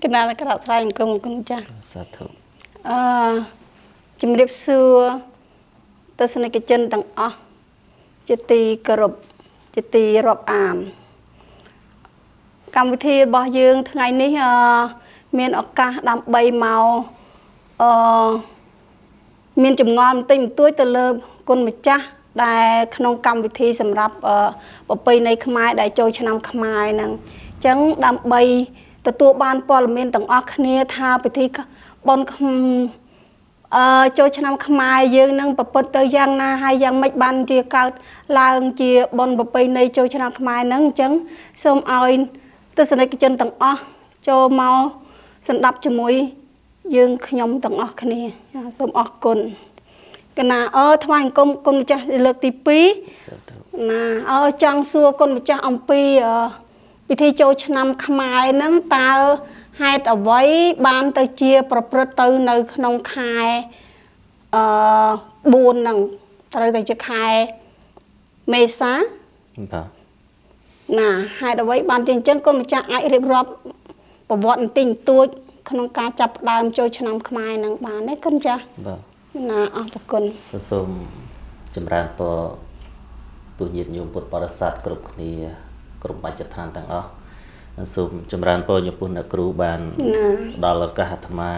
កណាក្រាបថ្វាយអង្គមគុណចាស់ សាធុ អឺជំរាបសួរទស្សនិកជនទាំងអស់ជាទីគោរពជាទីរាប់អាន កម្មវិធីរបស់យើងថ្ងៃនេះអឺមានឱកាសដើម្បីមកអឺមានចម្ងល់បន្តិចបន្តួចទៅលើគុណម្ចាស់ដែលក្នុងកម្មវិធីសម្រាប់ប្រពៃណីខ្មែរដែលចូលឆ្នាំខ្មែរហ្នឹងអញ្ចឹងដើម្បីទទួលបានព័ត៌មានទាំងអស់គ្នាថាពិធីបុណ្យចូលឆ្នាំខ្មែរយើងនឹងប្រព្រឹត្តទៅយ៉ាងណាហើយយ៉ាងម៉េចបានជាកើតឡើងជាបុណ្យប្រពៃណីចូលឆ្នាំខ្មែរហ្នឹងអញ្ចឹងសូមឲ្យទស្សនិកជនទាំងអស់ចូលមកស្ដាប់ជាមួយយើងខ្ញុំទាំងអស់គ្នាសូមអរគុណកណាអើថ្វាយអង្គមគុណម្ចាស់លើកទី2 សាធុ ណាអើចង់សួរគុណម្ចាស់អំពីពិធីចូលឆ្នាំខ្មែរហ្នឹងតើហេតុអ្វីបានទៅជាប្រព្រឹត្តទៅនៅក្នុងខែអឺ4ហ្នឹងត្រូវតែជាខែមេសា បាទ ណាហេតុអ្វីបានជាអញ្ចឹងគុណម្ចាស់អាចរៀបរាប់ប្រវត្តិបន្តិចបន្តួចក្នុងការចាប់ផ្ដើមចូលឆ្នាំខ្មែរហ្នឹងបានទេគុណម្ចាស់ បាទ ណាអរព្រគុណ ក៏សូមចម្រើនពរពុញាតិញោមពុទ្ធបរិស័ទគ្រប់គ្នាគ្រប់មជ្ឈដ្ឋានទាំងអស់សូមចម្រើនពរចំពោះអ្នកគ្រូបាន ណា ផ្ដល់ឱកាសអាត្មា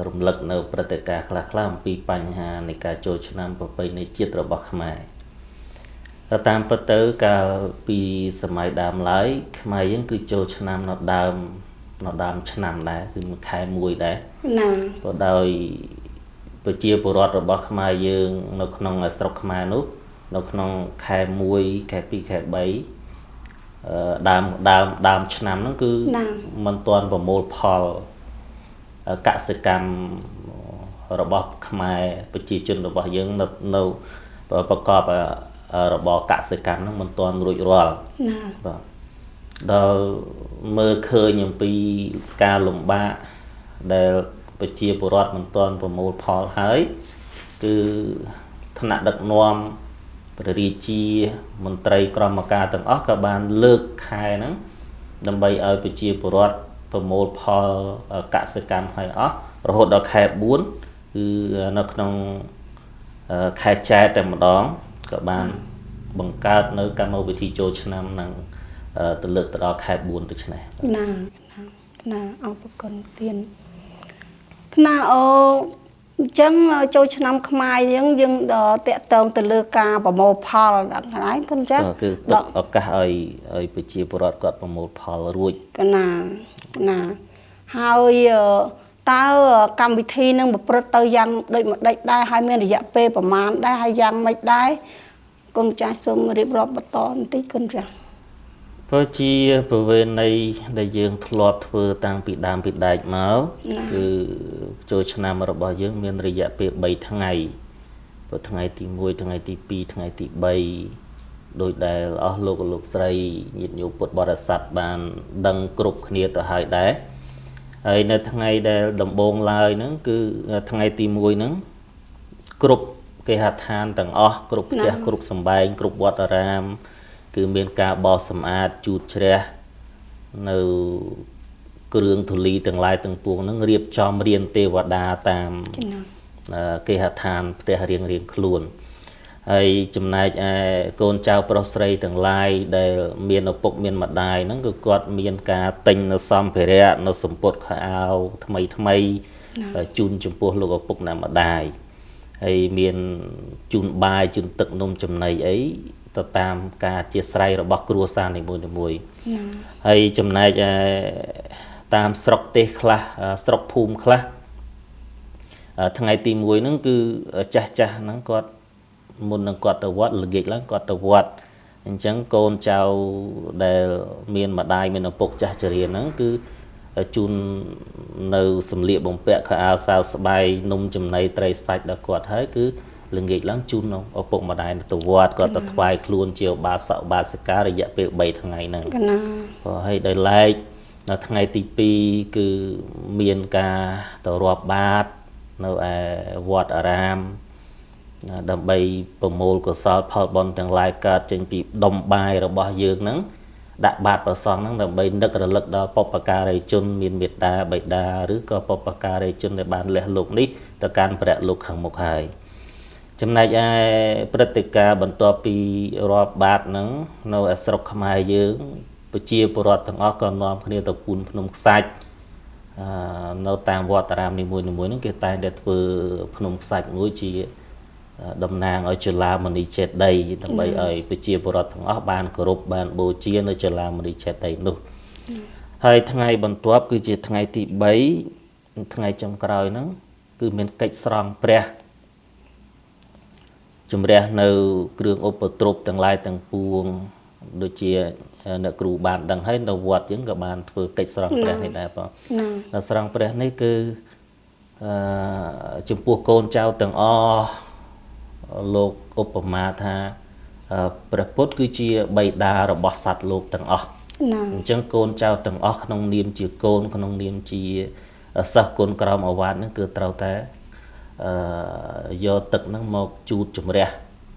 រំលឹកនៅព្រឹត្តិការណ៍ខ្លះៗអំពីបញ្ហានៃការចូលឆ្នាំប្រពៃណីជាតិរបស់ខ្មែរតែតាមពិតទៅកាលពីសម័យដើមឡើយខ្មែរយើងគឺចូលឆ្នាំនៅដើមឆ្នាំដែរគឺមួយខែមួយដែរ ណា ក៏ដោយប្រជាពលរដ្ឋរបស់ខ្មែរយើងនៅក្នុងស្រុកខ្មែរនោះនៅក្នុងខែ1ខែ2ខែ3ដើមឆ្នាំហ្នឹងគឺមិនទាន់ប្រមូលផលកសិកម្មរបស់ខ្មែរប្រជាជនរបស់យើងនៅប្រកបរបរកសិកម្មហ្នឹងមិនទាន់រួចរាល់ ណា បាទដល់មើលឃើញអំពីការលំបាកដែលប្រជាពលរដ្ឋមិនទាន់ប្រមូលផលហើយគឺថ្នាក់ដឹកនាំព្រះរាជាមន្ត្រីក្រមការទាំងអស់ក៏បានលើកខែហ្នឹងដើម្បីឲ្យប្រជាពលរដ្ឋប្រមូលផលកសិកម្មហើយអស់រហូតដល់ខែ4គឺនៅក្នុងខែចែត្រតែម្ដងក៏បានបង្កើតនៅកម្មវិធីចូលឆ្នាំនឹងទៅលើកទៅដល់ខែ4ដូច្នេះ ណាណាអរគុណទៀនណាអូអញ្ចឹងចូលឆ្នាំខ្មែរយើងយើងតាក់ទងទៅលើការប្រមូលផលដល់ហើយគុណចា គឺទុកឱកាសឲ្យប្រជាពលរដ្ឋគាត់ប្រមូលផលរួច កណាណាហើយតើកម្មវិធីនឹងប្រព្រឹត្តទៅយ៉ាងដូចម្ដេចដែរហើយមានរយៈពេលប្រហែលដែរហើយយ៉ាងម៉េចដែរគុណចាស់សូមរៀបរាប់បន្តបន្តិចគុណចាស់ ព្រោះជាប្រវេណីដែលយើងធ្លាប់ធ្វើតាំងពីដើមពីដែកមកគឺចូលឆ្នាំរបស់យើងមានរយៈពេល3ថ្ងៃព្រោះថ្ងៃទី1ថ្ងៃទី2ថ្ងៃទី3ដោយដែលអស់លោកលោកស្រីញាតិញោមពុទ្ធបរិស័ទបានដឹងគ្រប់គ្នាទៅហើយដែរហើយនៅថ្ងៃដែលដំបូងឡើយហ្នឹងគឺថ្ងៃទី1ហ្នឹងគ្រប់គេហដ្ឋានទាំងអស់គ្រប់ផ្ទះគ្រប់សម្បែងគ្រប់វត្តអារាមគឺមានការបោសសម្អាតជូតជ្រះនៅគ្រឿងធូលីទាំងឡាយទាំងពួងហ្នឹងរៀបចំរៀនទេវតាតាមគេហដ្ឋានផ្ទះរៀងៗខ្លួនហើយចំណែកឯកូនចៅប្រុសស្រីទាំងឡាយដែលមានឪពុកមានម្ដាយហ្នឹងគឺគាត់មានការទិញនៅសម្ភារៈនៅសម្ពុតខោអាវថ្មីថ្មីជូនចំពោះលោកឪពុកអ្នកម្ដាយហើយមានជូនបាយជូនទឹកនំចំណីអីទៅតាមការជាស្រ័យរបស់គ្រួសារនីមួយៗហើយចំណែកឯតាមស្រុកទេសខ្លះស្រុកភូមិខ្លះថ្ងៃទី1ហ្នឹងគឺចាស់ចាស់ហ្នឹងគាត់មុននឹងគាត់ទៅវត្តល្ងាចឡើងគាត់ទៅវត្តអញ្ចឹងកូនចៅដែលមានម្ដាយមានឪពុកចាស់ជរាហ្នឹងគឺជូននៅសម្លៀកបំពាក់ខោអាវសាវស្បៃនំចំណីត្រីសាច់ដល់គាត់ហើយគឺល្ងាចឡើងជូនឪពុកម្ដាយទៅវត្តគាត់ទៅថ្វាយខ្លួនជាឧបាសកឧបាសិការយៈពេល3ថ្ងៃហ្នឹង ណា ហើយដោយឡែកនៅថ្ងៃទី2គឺមានការទៅរាប់បាតនៅឯវត្តអារាមដើម្បីប្រមូលកុសលផលបុណ្យទាំងឡាយកើតចេញពីដុំបាយរបស់យើងហ្នឹង ដាក់បាតព្រះសង្ឃហ្នឹងដើម្បីនឹករលឹកដល់បុព្វការីជនមានមេត្តាបិតាឬក៏បុព្វការីជនដែលបានលះលោកនេះទៅកាន់ព្រះលោកខាងមុខហើយចំណែកឯព្រឹត្តិការណ៍បន្ទាប់ពីរាប់បាតហ្នឹងនៅឯស្រុកខ្មែរយើងប្រជាពលរដ្ឋទាំងអស់ក៏នាំគ្នាទៅពូនភ្នំខ្សាច់នៅតាមវត្តអារាមនីមួយៗហ្នឹងគេតែងតែធ្វើភ្នំខ្សាច់មួយជាតំណាងឲ្យចលាមនីចេតិយដើម្បីឲ្យប្រជាពលរដ្ឋទាំងអស់បានគោរពបានបូជានៅចលាមនីចេតិយនោះហើយថ្ងៃបន្ទាប់គឺជាថ្ងៃទី3ថ្ងៃចុងក្រោយហ្នឹងគឺមានកិច្ចស្រង់ព្រះជំរះនៅគ្រឿងឧបទ្រពទាំងឡាយទាំងពួងដូចជាអ្នកគ្រូបានដឹងហើយនៅវត្តយើងក៏បានធ្វើកិច្ចស្រង់ព្រះនេះដែរបងដល់ស្រង់ព្រះនេះគឺចំពោះកូនចៅទាំងអស់លោកឧបមាថាព្រះពុទ្ធគឺជាបិតារបស់សត្វលោកទាំងអស់អញ្ចឹងកូនចៅទាំងអស់ក្នុងនាមជាកូនក្នុងនាមជាសិស្សគុណក្រោមឱវាទហ្នឹងគឺត្រូវតែយកទឹកហ្នឹងមកជូតជំរះ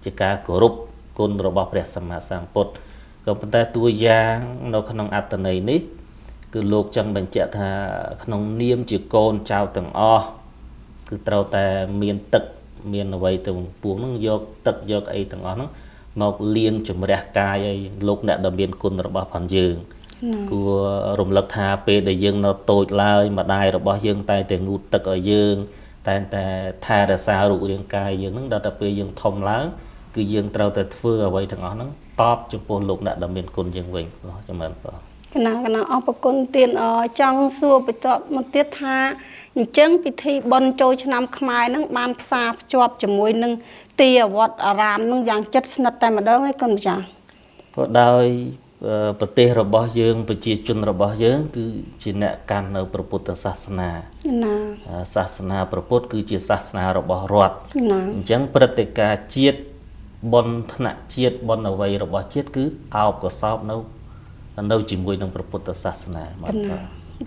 ជាការគោរពគុណរបស់ព្រះសម្មាសម្ពុទ្ធក៏ប៉ុន្តែតួយ៉ាងនៅក្នុងអត្ថន័យនេះគឺលោកចង់បញ្ជាក់ថាក្នុងនាមជាកូនចៅទាំងអស់គឺត្រូវតែមានទឹកមានអ្វីទៅពួងហ្នឹងយកទឹកយកអីទាំងអស់ហ្នឹងមកលាងជំរះកាយឲ្យលោកអ្នកដែលមានគុណរបស់ផងយើងគួររំលឹកថាពេលដែលយើងនៅតូចឡើយម្ដាយរបស់យើងតែតែងូតទឹកឲ្យយើងតែតែថែរក្សារូបរាងកាយយើងហ្នឹងដល់តែពេលយើងធំឡើងគឺយើងត្រូវតែធ្វើអ្វីទាំងអស់ហ្នឹងតបចំពោះលោកអ្នកដែលមានគុណយើងវិញចម្រើនពរកណាកណាអរគុណទៀតចង់សួរបន្តមកទៀតថាអញ្ចឹងពិធីបុណ្យចូលឆ្នាំខ្មែរហ្នឹងបានផ្សារភ្ជាប់ជាមួយនឹងទីវត្តអារាមហ្នឹងយ៉ាងជិតស្និទ្ធតែម្ដងឯងគុណម្ចាស់ព្រោះដោយប្រទេសរបស់យើងប្រជាជនរបស់យើងគឺជាអ្នកកាន់នៅព្រះពុទ្ធសាសនាណាសាសនាព្រះពុទ្ធគឺជាសាសនារបស់រដ្ឋអញ្ចឹងព្រឹត្តិការណ៍ជាតិបុណ្យថ្នាក់ជាតិបុណ្យអ្វីរបស់ជាតិគឺអោបកសោបនៅជាមួយនឹងព្រះពុទ្ធសាសនាបាទ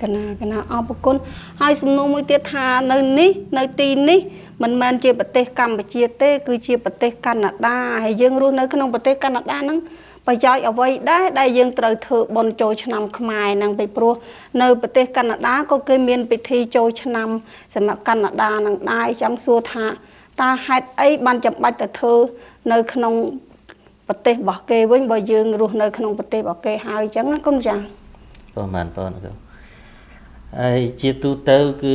កណាកណាអរគុណហើយសំណួរមួយទៀតថានៅនេះនៅទីនេះមិនមែនជាប្រទេសកម្ពុជាទេគឺជាប្រទេសកាណាដាហើយយើងរស់នៅក្នុងប្រទេសកាណាដាហ្នឹងប្រយោជន៍អ្វីដែរដែលយើងត្រូវធ្វើបុណ្យចូលឆ្នាំខ្មែរហ្នឹងពីព្រោះនៅប្រទេសកាណាដាក៏គេមានពិធីចូលឆ្នាំសម្រាប់កាណាដាហ្នឹងដែរចង់សួរថាតើហេតុអីបានចាំបាច់ទៅធ្វើនៅក្នុងប្រទេសរបស់គេវិញបើយើងរស់នៅក្នុងប្រទេសរបស់គេហើយអញ្ចឹងណាគុណចាប្រហែលបងក៏ហើយជាទូទៅគឺ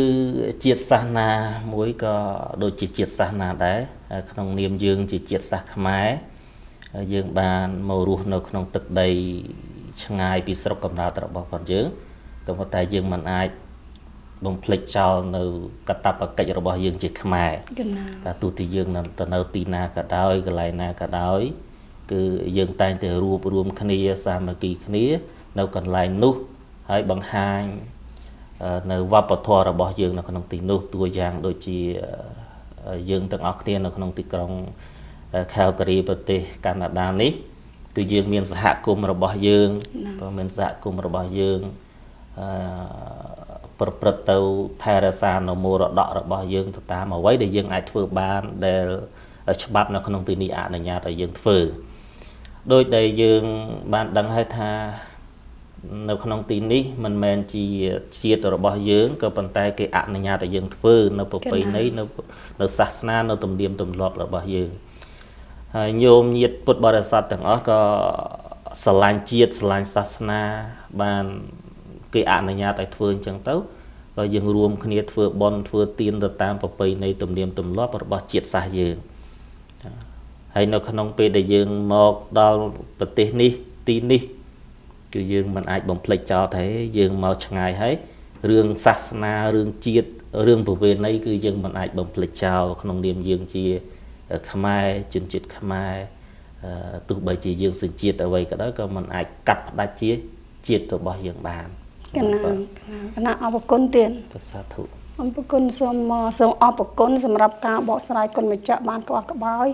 ជាជាតិសាសនាមួយក៏ដូចជាជាតិសាសនាដែរក្នុងនាមយើងជាជាតិសាសន៍ខ្មែរយើងបានមករស់នៅក្នុងទឹកដីឆ្ងាយពីស្រុកកំណើតរបស់ផងយើងក៏ប៉ុន្តែយើងមិនអាចបំភ្លេចចោលនៅកាតព្វកិច្ចរបស់យើងជាខ្មែរតែទោះជាយើងទៅនៅទីណាក៏ដោយកន្លែងណាក៏ដោយគឺយើងតែងតែរួបរួមគ្នាសាមគ្គីគ្នានៅកន្លែងនោះហើយបង្ហាញនៅវប្បធម៌របស់យើងនៅក្នុងទីនោះតួយ៉ាងដូចជាយើងទាំងអស់គ្នានៅក្នុងទីក្រុង Calgary ប្រទេសកាណាដានេះគឺយើងមានសហគមន៍របស់យើងក៏មានសហគមន៍របស់យើងប្រព្រឹត្តទៅថែរក្សានៅមរតករបស់យើងទៅតាមអ្វីដែលយើងអាចធ្វើបានដែលច្បាប់នៅក្នុងទីនេះអនុញ្ញាតឲ្យយើងធ្វើដោយដែលយើងបានដឹងហើយថានៅក្នុងទីនេះមិនមែនជាជាតិរបស់យើងក៏ប៉ុន្តែគេអនុញ្ញាតឲ្យយើងធ្វើនៅប្រពៃណីនៅសាសនានៅទំនៀមទម្លាប់របស់យើងហើយញោមញាតិពុទ្ធបរិស័ទទាំងអស់ក៏ស្រឡាញ់ជាតិស្រឡាញ់សាសនាបានគេអនុញ្ញាតឲ្យធ្វើអញ្ចឹងទៅក៏យើងរួមគ្នាធ្វើបុណ្យធ្វើទានទៅតាមប្រពៃណីទំនៀមទម្លាប់របស់ជាតិសាសន៍យើងហើយនៅក្នុងពេលដែលយើងមកដល់ប្រទេសនេះទីនេះគឺយើងមិនអាចបំភ្លេចចោលទេយើងមកឆ្ងាយហើយរឿងសាសនារឿងជាតិរឿងប្រពៃណីគឺយើងមិនអាចបំភ្លេចចោលក្នុងនាមយើងជាខ្មែរជនជាតិខ្មែរទោះបីជាយើងសញ្ជាតិអ្វីក៏ដោយក៏មិនអាចកាត់ផ្ដាច់ជាជាតិរបស់យើងបានកណាកណាអរគុណទៀតសាធុអរគុណសូមអរគុណសម្រាប់ការបកស្រាយគុណម្ចាស់បានក្បោះក្បាយ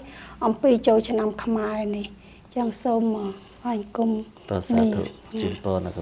អំពីចូលឆ្នាំខ្មែរនេះចឹងសូមអរគុណសាធុជូនពរណា